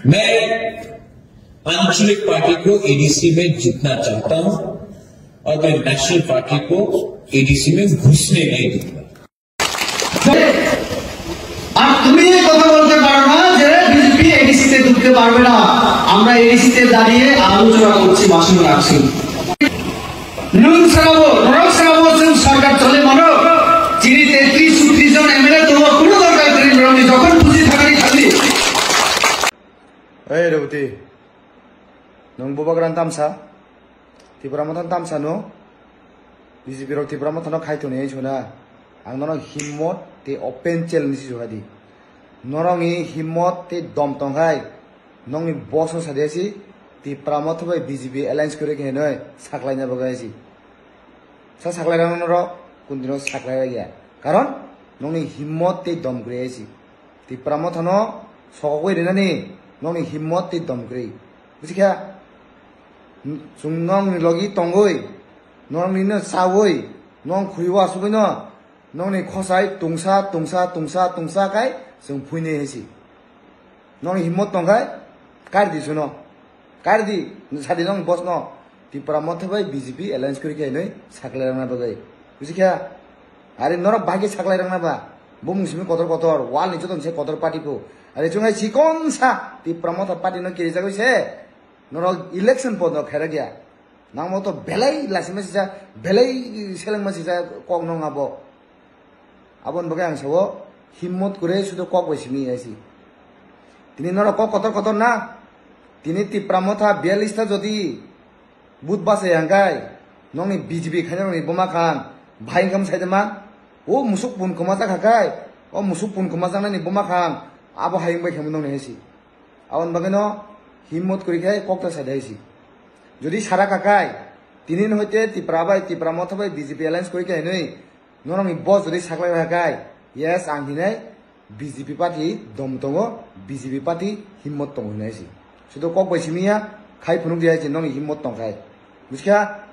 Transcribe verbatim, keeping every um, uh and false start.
मैं आंचलिक पार्टी को एडीसी में जीतना चाहता हूं और मैं नेशनल पार्टी को एडीसी में घुसने नहीं दूंगा। আর তুমি এই কথা বলতে পারো না যে বিজেপি এডিসিতে ঢুকতে পারবে না। আমরা এডিসিতে দাঁড়িয়ে আলোচনা করছি, ভাষণ রাখছি। Nung sabo, norok sabo chwng sarkar chole mano. Chini tetris chutris jon M L A tongo, kuno dorkar kwrwi norokni, jokhon buji thangani thangdi. Ei Reboti, nwng bubagra tamsa, Tipra Motha tamsa no, B J P rok Tipra Motha no khai toni sona, ang nono himmot tei open challenge si sokha di. Norokni himmot tei dom tongkhai, nokni boss no sadi si, Tipra Motha bai B J P alliance kwrwi khe hinwi saklaina bagwi si. Sa saklai rang norok, kuntino saklai ya. Karon, nokni himmot tei dom kwrwi si. Tipra Motha no sokogwi rinani nokni himmot tei dom kwrwi. Busikha? Chwng nokni logi tongwi, nokni no chawi, nok khuriwi asugwi no, nokni khosai tungsa, tungsa, tungsa, tungsa kai chwng phuini hesi. Nokni himmot tongkhai, kari di suno. Kari di, sadi nokni boss no. Tipra Motha bai B J P alliance kwrwi khe hinwi saklai rangna bagwi. Busikha? Are norok bai khe saklai rangna ba? Bumung simi kotor kotor, wall ni joto ni se kotor party ko. Are chwng hai chikon sa Tipra Motha party no kirijagwi se. Norok election pod no khairok ya. Nangmo to belai lasima sisa, belai selengma sisa kok nong abo. Aboni bagwi ang sao, himmot kwrwi sudu kok bai simi ya si. Tini norok kok kotor kotor na. Tini Tipra Motha biyalista jodi but bachai hangkai, nokni B J P khaina nokni buma khan, bahai wngkha mwsai de ma. O musuk pun kwma chakha kai, o musuk pun kwma chaknani buma khan, abo hai wngbai khamu nokni hai si. Aboni bagwino himmot kwrwi khe kok ta sai de hai si. Jodi sara kakai, tini no hoite Tipra bai, Tipra Motha bai B J P alliance kwrwi khe hinwi, norokni boss jodi saklai rwkha kai, yes, ang hinai B J P party dom tongo, B J P party himmot tongo hinai si. Sudo kok bai simi ya, khai phunuk di hai si, nokni himmot tongkhai. Busikha?